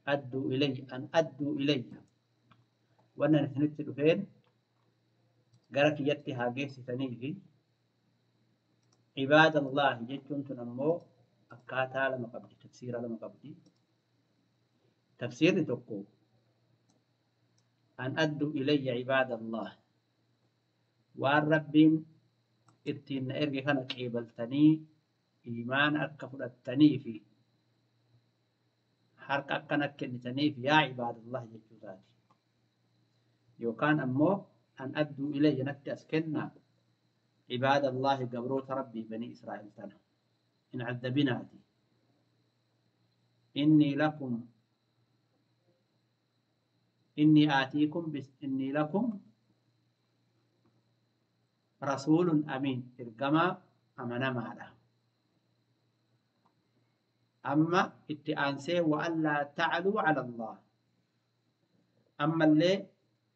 أدوا إلي أن أدوا إلي وأن نسنت دفين gara kiyyatti haa geessisanii fi cibaadallaahi jechuun tun ammoo akkaataa lama qabdi, tafsiira lama qabdi. Tafsiirri tokko an adduu ilayya cibaadallah, waan Rabbiin ittiin na erge kana qeebaltanii iimaana akka fudhattanii fi harka akkana kennitaniif yaa cibaadallah jechuu taati. Yookaan ammoo أن أدوا إلي نتي أسكننا عباد الله قبروت ربي بني إسرائيل تنا إن عذبناتي إني لكم إني آتيكم بس إني لكم رسول أمين إرجما أمنا معنا أما اتئانسي وألا تعلوا على الله أما اللي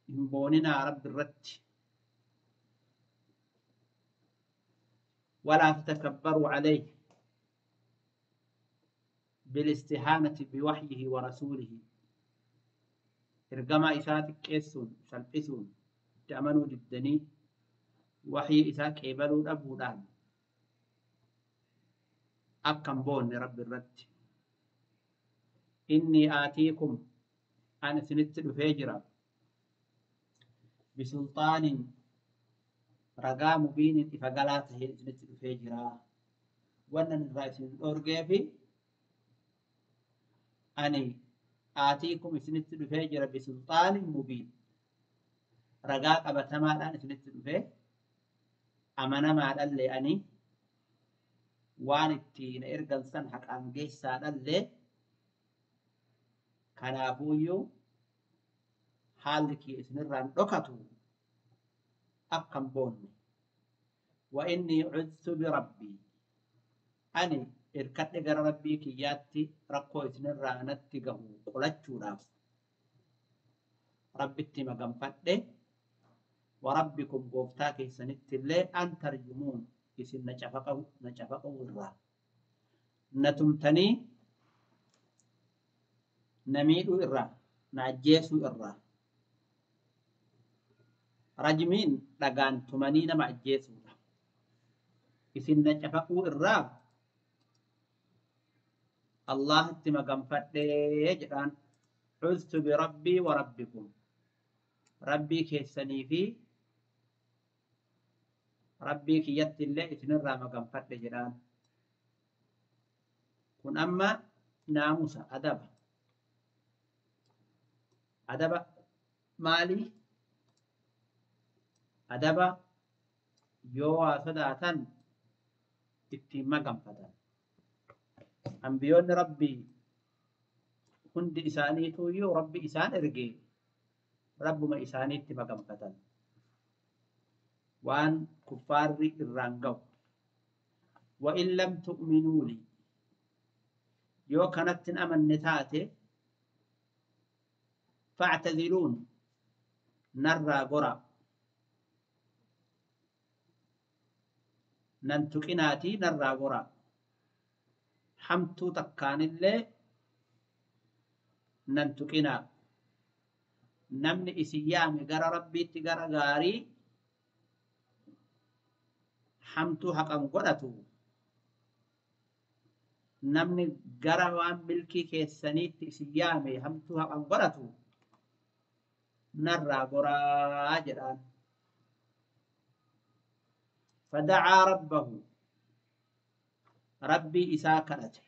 بوننا رب الرت ولا تتكبروا عليه بالاستهانة بوحيه ورسوله إرجما إساتك كيسون سلبسون تأمنوا جدني وحي إساك إبلوا أبودان أكم بون رب الرت إني آتيكم أنا سنت فجرا بسلطان رقا مبين إفقالاته إذنت الفجرة وأن الرئيس الأورجيفي أني آتيكم إذنت الفجرة بسلطان مبين رقا قبتما الآن إذنت الفجرة أمانا ما اللي أني وان التين إرقل سنحك أنجيسا اللي كنافويو حالك إسنران ركتو أقم بوني وإني عذت بربي أني إركت لغر ربي كياتي ركو إسنران أتقه قلتشو راف ربي اتما قنفت وربكم قوفتاكي سنت اللي أن ترجمون إسن نجفقه الرا نتمتني نميل الرا نعجيس الرا رجمين لغان تمانين مع الجيسورة إسن نجفقوا الرا الله اتما قنفت يجران عزت بربي وربكم ربي كيسني في ربي كيت الله إسن الرا ما قنفت يجران كن أما ناموس أدب أدب مالي أدبا yoo sodaatan ittiin maganfatan. Ambiyoonni Rabbii hundi isaaniitu iyyuu Rabbi isaan erge Rabbuma isaaniitti maganfatan. Waan kuffaarri irraan ga'u. وإن لم تؤمنوا لي yoo kanatti hin amanne taate فاعتزلون narraa goraa. ننتقناتي نرى غرا حمتو تكان اللي ننتقنا نمن إسيامي غرا ربي تغرا غاري حمتو حقا غرتو نمن غرا وان ملكي كيسانيت إسيامي حمتو حقا غرتو نرى غرا جران فدعا ربه ربي إساكنته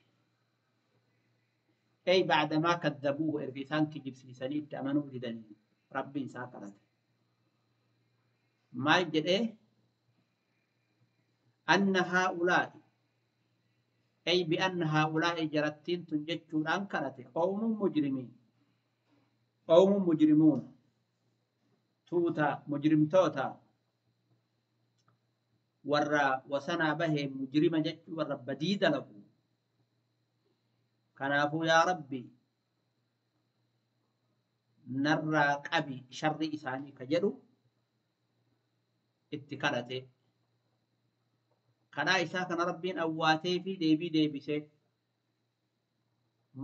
أي بعدما كذبوه إرغيسان كجبسي سنيد تأمنوا لدني ربي إساكنته ما يجد إيه أن هؤلاء أي بأن هؤلاء جرتين تنجتشون أنكرته قوم مجرمين قوم مجرمون توتا مجرم توتا warra wasanaa bahee mujrima jechuu warra badii dalagu. Kanaafuu yaa Rabbi narraa qabi sharri isaanii ka jedhu itti kadhate. Kadhaa isaa kana Rabbiin awwaatee fi deebii deebisee.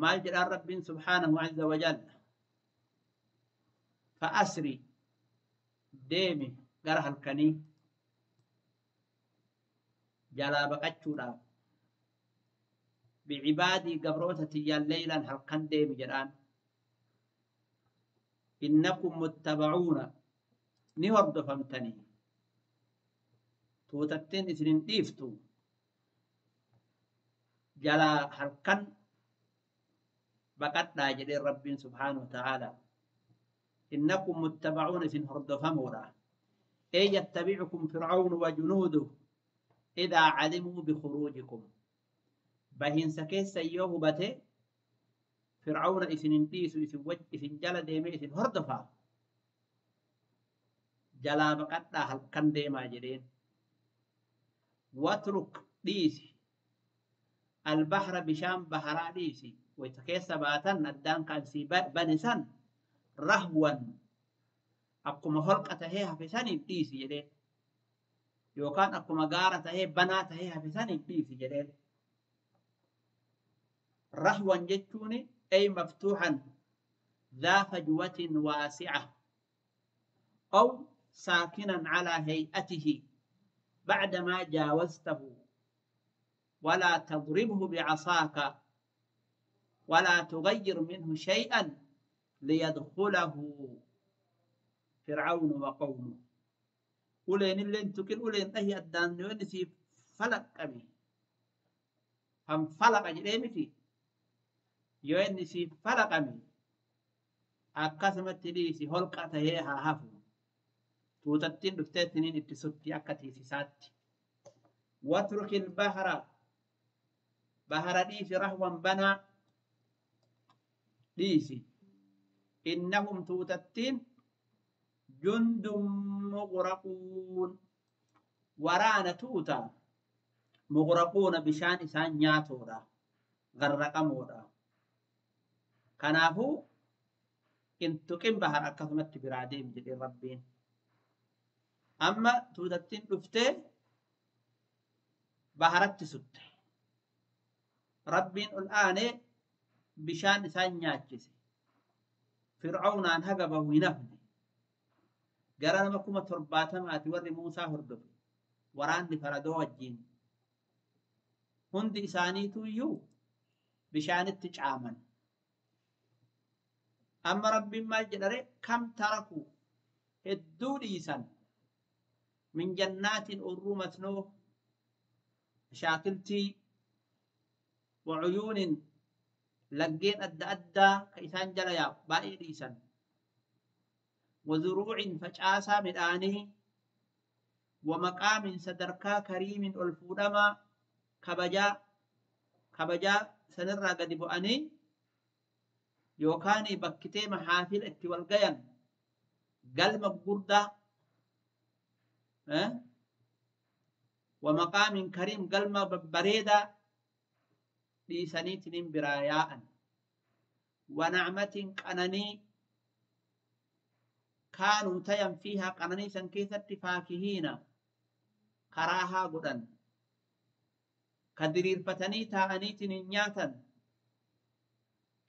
Maal jedhaan Rabbiin subhaanahu azza wa jalla? Fa'asri deemi gara halkanii jalaa baqachuudhaaf bicibaadii gabroota tiyyaan leeylan halkan deemi jedhaan. Innakum muttabacuuna ni hordofamtanii tuutattiin isin hin dhiiftu jalaa halkan baqadhaa jedheen Rabbiin subhaanahu wa ta'aalaa. Innakum muttabacuuna isin hordofamuudha. Ee yattabicukum fircaunu wa junuuduh idaa calimuu bikhuruujikum. Bahiinsa keessa yoo hubate fircauna isin hin dhiisu, isin jala deemee isin hordofaa. Jalaa baqadhaa halkan deemaa jedheen. Watruk dhiisi. Albahra bishaan baharaa dhiisi. Wayta keessa baatan addaan kan sii bane san rahwan akkuma holqa tahee hafe saniin dhiisi jedheen. Yookaan akkuma gaara tahee banaa tahee hafe saniin dhiisi jedheen. Rahwan jechuun ay maftuuhan ذا فجوة واسعة أو ساكنا على هيئته بعدما جاوزته ولا تضربه بعصاك ولا تغير منه شيئا ليدخله فرعون وقومه. أولين اللي انتكل أولين أهي أدان يونسي فلق أمي هم فلق أجريمتي يونسي فلق أمي akkasumatti dhiisi holqa tahee haa hafu. Tuutattiin dhufteettiniin itti sutti akka tiisisaatti. Watrukil bahra bahara dhiisi rahwan banaa dhiisi. Innahum tuutattiin jundun mughraquun waraana tuuta mughraquuna bishaan isaan nyaatoodha garraqamoodha. Kanaafuu in tuqin bahar akkasumatti biraa deem jedheen Rabbiin. Amma tuutattiin dhuftee baharatti sutte. Rabbiin ol aanee bishaan isaan nyaachise. Fircaunaan haga bahu hin hafne. Gara nama 70,000 warri Muusaa hordofe. Waraanni faradoo wajjiin. Hundi isaaniitu iyyuu bishaanitti caaman. Amma Rabbiin maal jedhare? Kam taraku hedduu dhiisan min jannaatin urruu masnoo shaakiltii wa cuyuunin laggeen adda addaa ka isaan jala yaa'u baay'ee dhiisan. Wa zuruucin facaasaa midhaanii wa maqaamin sadarkaa kariimin ol fuudhamaa kabajaa sanirraa gadi bu'anii yookaan bakkitee mahaafila itti wal gayan galma gurguddaa wa maqaamin kariim galma babbareedaa dhiisaniitiin biraa yaa'an. Wa nacmatin qananii kaanuu tayan fiihaa qananii san keessatti faakihiina karaa haa godhan ka diriirfatanii taa'aniitiin hin nyaatan.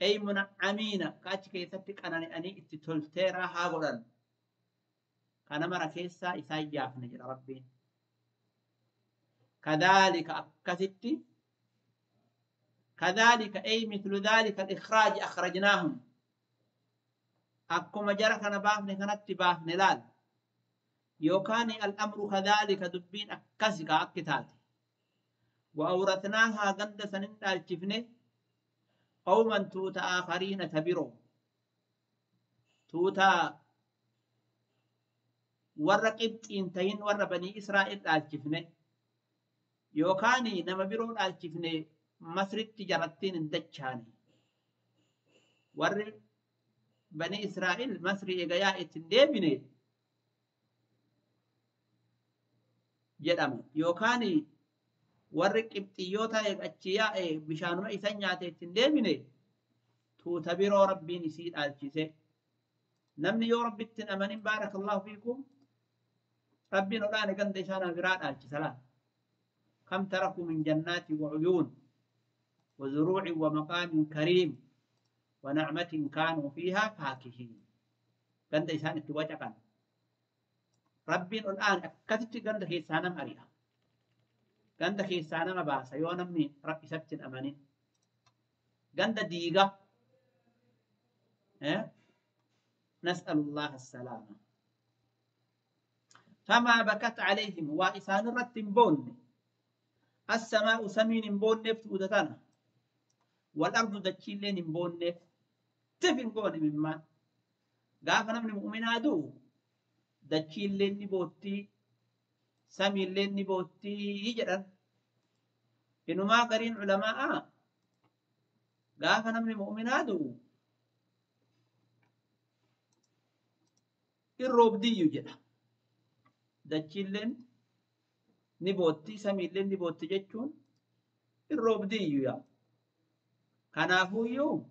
Ay mun'amiina ka achi keessatti qanani'anii itti tolteeraa haa godhan. Kana mara keessaa isaan yaafne jedha Rabbiin. Kadhaalika akkasitti kadhaalika ay mithlu dhaalika al-ikhraaji akhrajnaahum akkuma jara kana baafne kanatti baafne laal. Yookaan al-amru kadhaalika dubbiin akkasi ka akki taate. Wa awratnaahaa ganda sanin dhaalchifne قوما توتا آخرين تبروا توتا ور قبطين تين ور بني إسرائيل الجفنة يوكاني نما برون الجفنة مصر تجارتين اندجاني ور بني إسرائيل مصر إيجايا اتندبني jedhama. Yookaan warri qibxiyyoota achi yaa'e bishaanuma isa nyaate ittiin deebine tuuta biroo Rabbiin isii dhaalchise. Namni yoo Rabbitti hin amanin baarakallahu fiikum Rabbiin olaane ganda isaa nama biraa dhaalchisa laata. Kam tarakuu min jannaati wa uyuun. وزروع ومقام كريم ونعمة كانوا فيها فاكهين. ganda isaan itti wacaqan. Rabbiin ol aane akkasitti ganda keessaa nama ari'a. Ganda keessaa nama baasa yoo namni isatti hin amanin. Ganda diiga. نسأل الله السلامة. فما بكت عليهم وإسان رتم بون السماء سمين بون نفت والأرض دتشيلين بون نفت تفن قون مما قاف نمن مؤمن عدو دتشيلين بوتي سمين بوتي يجرا إنما قرين علماء قاف نمن مؤمن عدو الروب دي يجرا دتشيلين نبوتي سميلين نبوتي جتشون الروب دي يا كنافو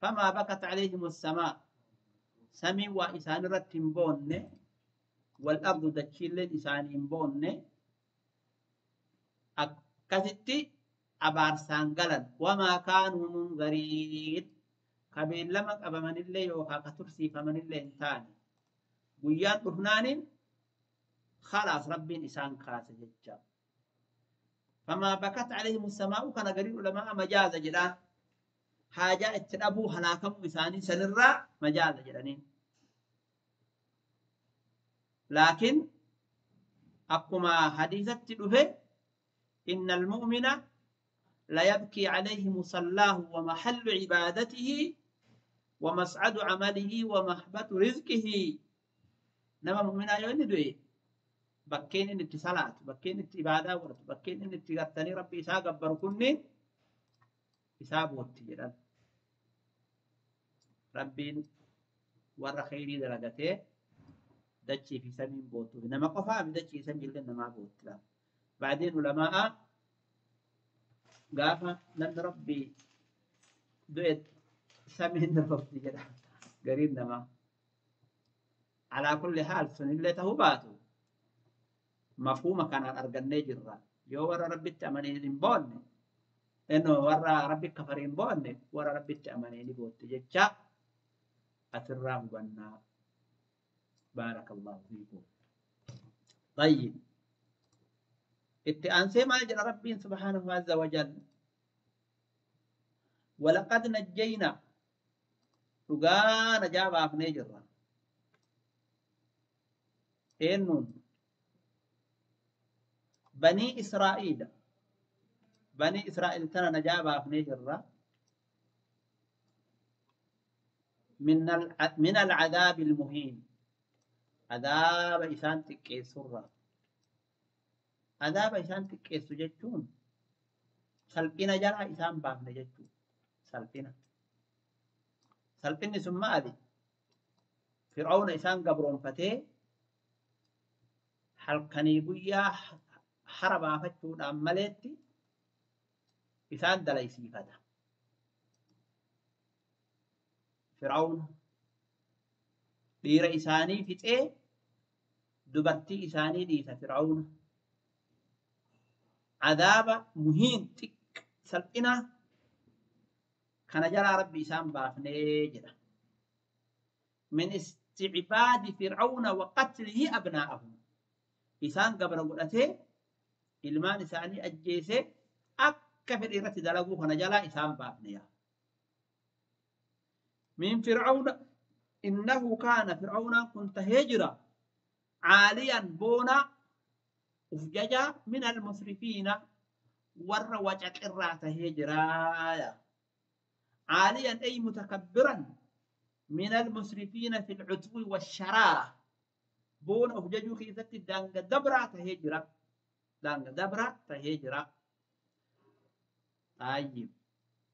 فما بكت عليهم السماء سمي وإسان رتم بون والأرض دتشيلين إسان بون أكثتي أبارسان قلن وما كانوا منذرين قبل لما أبا من اللي يوكا كترسي فمن اللي انتاني ويان أفنان خلاص ربي إسان كاس جتشا فما بكت عليهم السماء كان قريب علماء مجاز جدا حاجة اتنبو هلاكم إساني سنرى مجاز جدانين لكن أقوم حديثة تدفه إن المؤمن لا يبكي عليه مصلاه ومحل عبادته ومسعد عمله ومحبة رزقه نما مؤمنا يوني دوي بكين إن اتصالات بكين إن عبادة ورد بكين إن تغتني ربي إساء قبر كني إساء بوتي جدا ربي ور خيري درجته دتشي في سمين بوتو إنما قفا بدتشي سمين لنا ما بوت بعدين علماء قافا لن ربي دويت سمين ربي جدا قريب نما على كل حال سنلته باتو مفهومة كان أرجعني جرا يو ورا ربي تأمنين بون إنه ورا ربي كفرين بون ورا ربي تأمنين بوت جتشا أتراه بنا بارك الله فيكم. طيب اتأنسي ما جرى ربي سبحانه عز وجل ولقد نجينا رجانا جاب أفني جرا إنه بني إسرائيل بني إسرائيل ترى نجابة في نجرة من العذاب المهين عذاب إسان تكيسرة عذاب إسان تكيسو جتون سلبنا جرى إسان باب نجتون سلبنا سلبنا ثم أذي فرعون إسان قبرون فتي halkanii guyyaa hara baafachuudhaan maleetti isaan dalaysiifata. Fir'aawun dhiira isaanii fixee dubartii isaanii dhiisa Fir'aawun. Adaaba muhiin xiqq salphina kana jalaa rabbi isaan baafnee jedha. Min isticbaadi Fir'aawuna wa qatlihi abnaa'ahum. Isaan gabra godhatee ilmaan isaanii ajjeesee akka fedhe irratti dalaguu kana jalaa isaan baafne yaa. Min Fir'aawna innahu kaana Fir'aawnaan kun tahee jira caaliyan boonaa uf jajaa min almusrifiina warra wacaqirraa tahee jiraaya. Caaliyan ay mutakabbiran min almusrifiina fi alcutwi waasharaara boona of jajuu keessatti daanga dabraa tahee jira. Daanga dabraa tahee jira. Tayyib.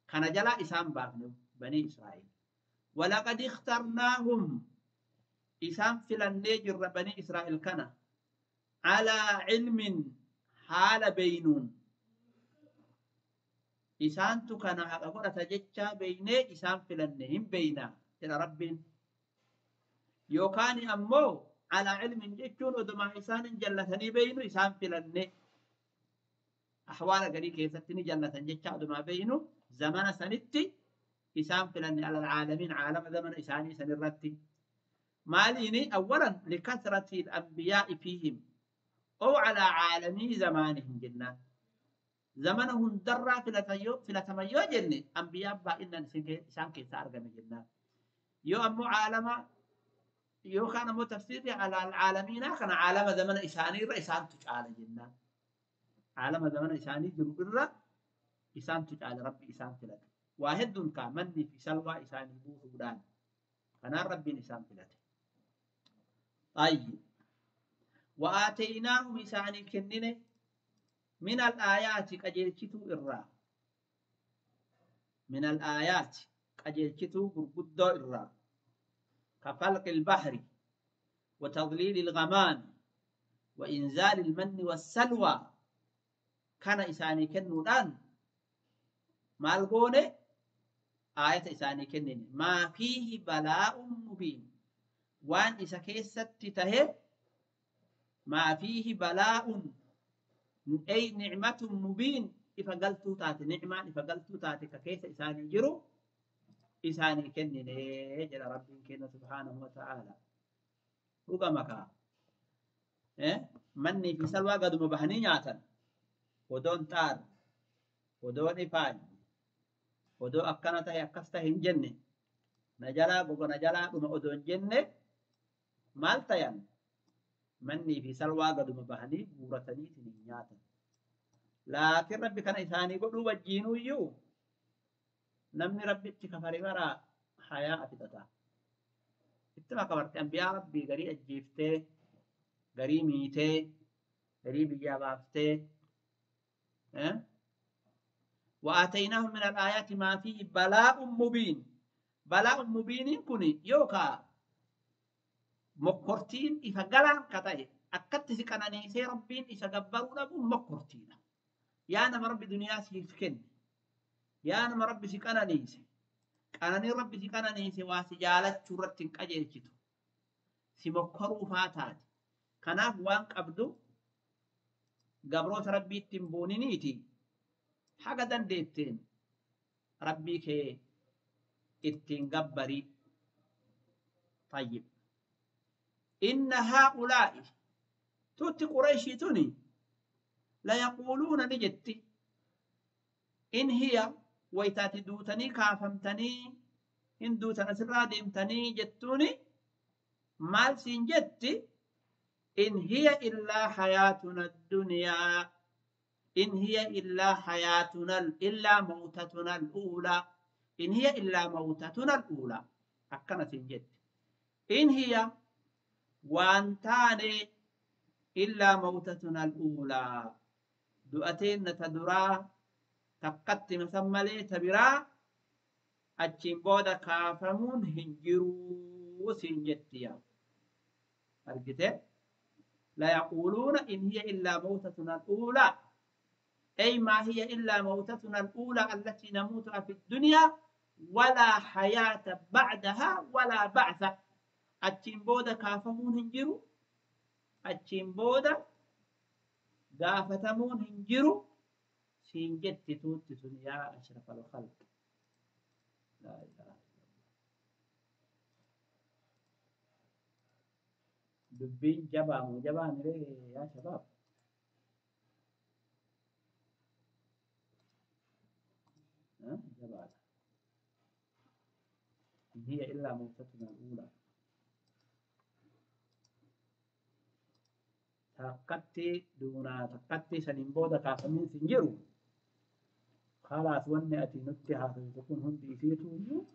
Kana jalaa isaan baafne banii Israa'el. Walaqad ikhtarnaahum isaan filannee jirra banii Israa'el kana alaa cilmin haala beynuun isaantu kana haqa godhata jechaa beynee isaan filanne hin beynaa jedha Rabbiin. Yookaan ammoo على علم جتون ودما إنسان جلتني بينو إنسان فلني Ahwaala garii keessatti ni jallatan jecha adumaa beeynu zamana sanitti isaan filanne alal caalamiin caalama zamana isaanii san irratti. Maaliini awwalan likasrati al-anbiyaa'i fiihim أو على عالمي زمانهم جنان زمنهم درا filataman yoo jenne anbiyaan baay'inaan isaan keessa argame jennaan. Yoo ammoo caalama yookaan ammoo tafsiirri caalamiinaa kana caalama zamana isaanii irra isaantu caala jennaan. Caalama zamana isaanii jiru irra isaantu caala rabbi isaan filate. Waa hedduun kaa manni fi salwaa isaanii buusuudhaan kanaan rabbiin isaan filate. طيب وآتيناهم إساني كننه من الآيات قجلتو إرّا من الآيات قجلتو قرقدو إرّا كفلق البحر وتضليل الغمام وإنزال المن والسلوى كان إساني كنودان مالقونه آية إساني كنن ما فيه بلاء مبين وان إسا كيست تهي ما فيه بلاء أي نعمة مبين إذا قلتو تاتي نعمة إذا قلتو تاتي ككيس إساني جرو إساني كنني جل ربي كنا سبحانه وتعالى وقمك مني في سلوى قد مبهني نياتا ودون تار ودون إفاج ودون أكنته أكسته جنة نجلا بقو نجلا بما أدون جنة مالتيان مني في سلوى قد مبهني بورتني تنياتا لكن ربي كان إساني قلوا وجينو يو نمني ربي تكفري ورا حياة فتتا اتما كبرت أنبياء ربي غري أجيفته غري ميته غري بيابافته أه؟ وآتيناهم من الآيات ما فيه بلاء مبين بلاء مبين كوني يوكا مكورتين إذا قلان كتاي أكدت سكناني سي ربين إذا قبروا لهم مكورتين يا نما ربي دنيا سيفكن يا نما ربي سكناني سي قناني ربي سكناني سي واسجالت شرتين قجلتو سمكروا فاتات كناف وان قبدو قبروت ربي تنبونينيتي حاجة دندتين ربي كي اتين قبري طيب إن هؤلاء توتي قريشي توني لا يقولون نجتي إن هي ويتاتي دوتني كافمتني إن دوتنا سرا ديمتني جتوني مال سنجتي إن هي إلا حياتنا الدنيا إن هي إلا حياتنا إلا موتتنا الأولى إن هي إلا موتتنا الأولى أكنا سنجت إن هي وانتاني إلا موتتنا الأولى دؤتين تدرا تقت مسملي تبرا أتشين بودا كافمون هنجرو سنجتيا أرجته لا يقولون إن هي إلا موتتنا الأولى أي ما هي إلا موتتنا الأولى التي نموتها في الدنيا ولا حياة بعدها ولا بعث أتشين بودا كافمون هنجرو أتشين بودا قافتمون هنجرو سينجت توت يا أشرف الخلق لا إله إلا الله دبين جبا مجبا مري يا شباب جبا إن هي إلا موتتنا الأولى تقتي دون تقتي سنين بودا كافمين سنجرو خلاص وني أتي نتها تكون هندي فيتو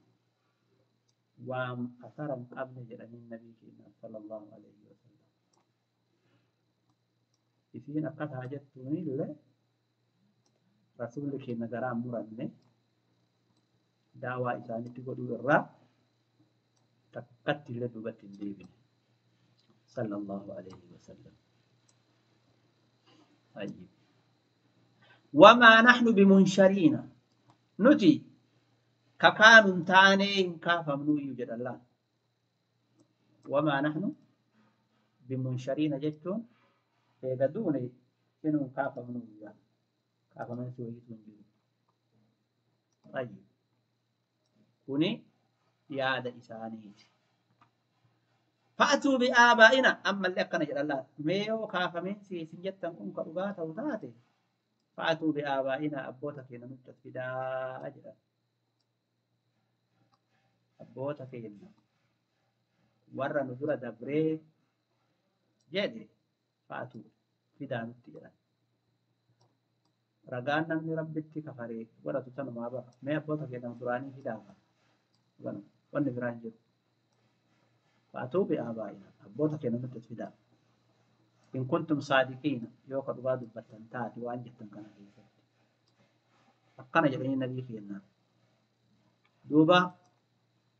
وام أثرا قبل جلال النبي صلى الله عليه وسلم إذن أقتها جتوني له رسولك نجرا مرنة دعوة إساني تقول الرا تقتل لدبة ديبن صلى الله عليه وسلم. طيب وما نحن بمنشرين نتي ككان تاني كافمنو يوجد الله وما نحن بمنشرين جتون فيقدوني إنه كافمنو يوجد Kaafamiinsi wayiitu hin jiru. Tayyib. Kuni yaada isaaniiti. Fa'atuu bi'aabaa'ina ammallee akkana jedhan laata. Mee yoo kaafamiinsi isin jettan kun ka dhugaa ta'u taate fa'atuu bi'aabaa'ina abboota keenya nutti as fidaa jedhan. Abboota keenya warra nu dura dabree jedhe fa'atuu fidaa nutti jedhan. Ragaan namni rabbitti kafaree godhatu tanumaa bara. Mee abboota keenya duraanii fidaa wanni biraa hin jiru. Fa'atuu bi'aabaa'ina abboota keenya nutti as fidaa. In kuntum saadiqiina yoo ka dhugaa dubbattan taate waan jettan kana keessatti. Akkana jedhanii nabii kennaa. Duuba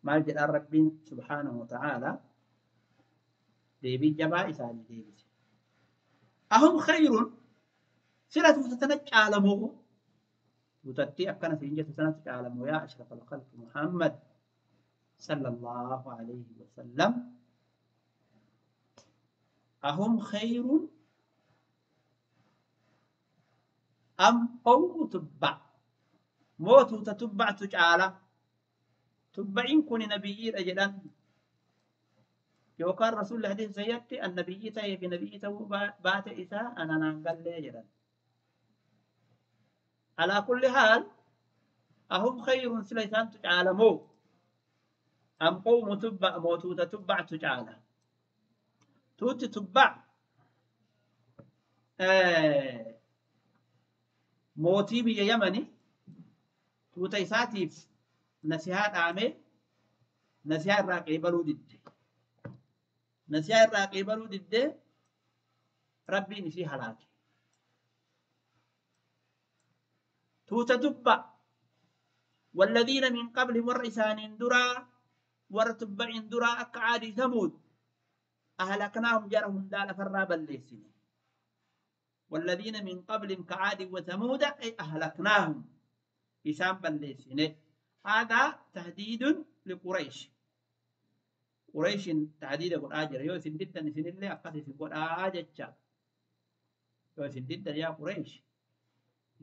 maal jedhaan Rabbiin subhaanahu wa ta'aalaa deebii jabaa isaanii deebise. Ahum khayrun sila tuuta tana caalamoo tuutattii akkana siin jettu tanatti caalamoo yaa ashraf al-khalqi Muhammad sallallahu alayhi wa sallam. Ahum khayrun am qawmu tubba' moo tuuta tubba'tu caala. Tubba'iin kun nabiyyiidha jedhan yookaan rasuulli hadiisa sayyatti an nabiyyii ta'ee fi nabiyyii ta'uu baate isaa ananaan gallee jedhan. Alaa kulli haal ahum khayrun sila isaantu caala moo am qawmu tubba' moo tuuta tubba'tu caala. Tuuti tubba' mootii biyya Yamani tuuta isaatiif nasihaa dhaamee nasihaa irraa qeebaluu didde. Nasihaa irraa qeebaluu diddee Rabbiin isii halaake. Tuuta tubba' والذين من قبلهم warra isaaniin duraa warra tubba'iin duraa akka Aadii Samuud أهلكناهم jara hundaa lafarraa balleessine. والذين من قبلهم كعاد وثمود أي أهلكناهم إسام balleessine. هذا تهديد لقريش. قريش تهديد قد آجر يو سنددا سن الله أقصي قد آجتشا يو سنددا يا قريش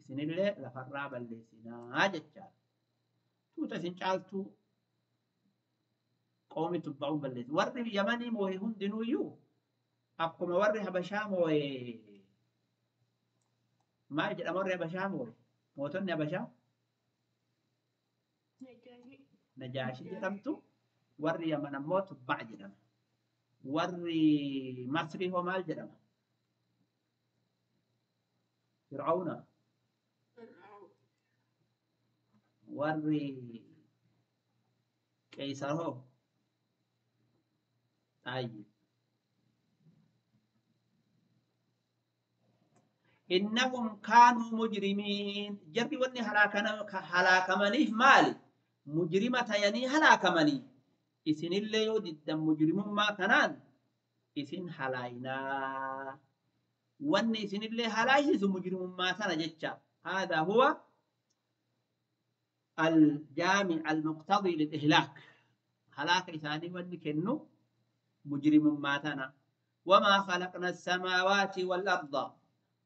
سن الله لفرا بلسنا آجتشا توتا سنشالتو قومي تبعون بلس ورّي يمني موهي هندنو يو أقوم ورّي حبشا موهي ما يجد أمر حبشا موهي موتن حبشا Najaashii jedhamtu warri Yaman ammoo Tubbac jedhama. Warri Masrii hoo maal jedhama? Fir'aawna. Warri Qeysar hoo? Tayyib. Innahum kaanuu mujrimiin. Jarri wanni halaakamaniif maali? Mujrima tayanii halaakamanii. Isinillee yoo diddan mujrimummaa kanaan isin halaayinaa. Wanni isinillee halaayisisu mujrimummaa sana jecha. Haadaa huwa aljaami almuqtadii lilihlaak. Halaaka isaanii wanni kennu mujrimummaa tana. Wamaa khalaqna as-samaawaati wal-arda.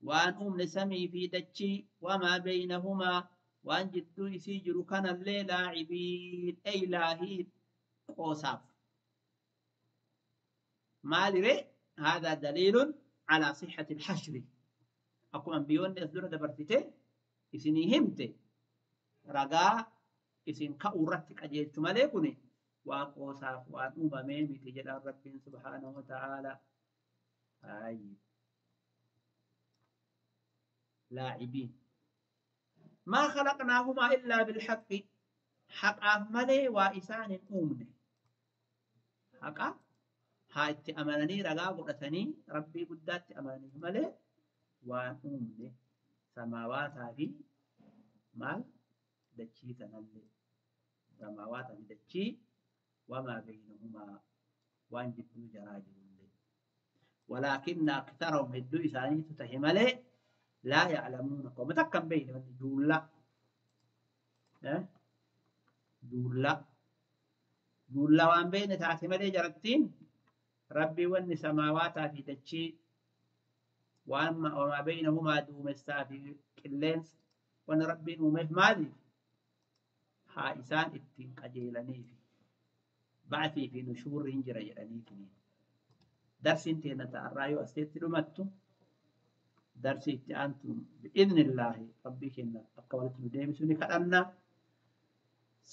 Waan uumne samii fi dachii wamaa baynahumaa waan jidduu isii jiru kanallee laacibiin ay laahiin qoosaaf. Maaliree haadaa daliilun calaa sixati alxashri. Akkuma ambiyoonni as dura dabarsite isinii himte ragaa isin ka'uu irratti qajeelchu malee kuni waan qoosaaf waan uumamee miti jedhaan Rabbiin subhaanahu wa ta'aalaa. Laacibiin. ما خلقناهما إلا بالحق. حق ملي وإسان أمني حق هاي أمانني رجاء قرأتني ربي قدات أماني ملي وأمني سماوات في مال دتشي تنلي سماوات في دتشي وما بينهما وان جدو جراجل ولكن أكثرهم هدو إساني تتهملي لا يعلمون قوم تكم بين من جولا جولا جولا وان بين تعتمد جرتين ربي ون سماوات في دتشي Waan wamaa baynahumaa duumessaa fi qilleensa wanni Rabbiin uumeef maaliif? Haa isaan ittiin qajeelaniif. Ba'atii fi nushuurri hin jira jedhaniitiin. Darsiin teenna ta'arraa yoo asitti dhumattu darsii itti aantu bi'idhnillaahi Rabbii keenya akka walitti nu deebisu ni kadhanna.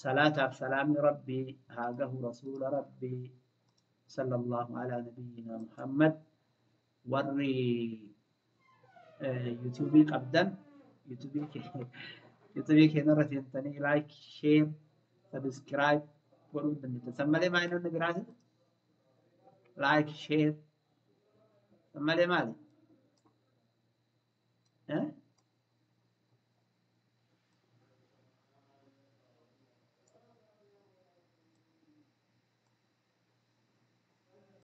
Salaataaf salaamni Rabbii haa gahu rasuula Rabbii sallallahu alaa nabiyyinaa Muhammad. Warri yuutuubii qabdan yuutuubii keenyarra seentanii like, share, subscribe godhuu dandeettan. San malee maal inni biraati? Like, share. San malee maali?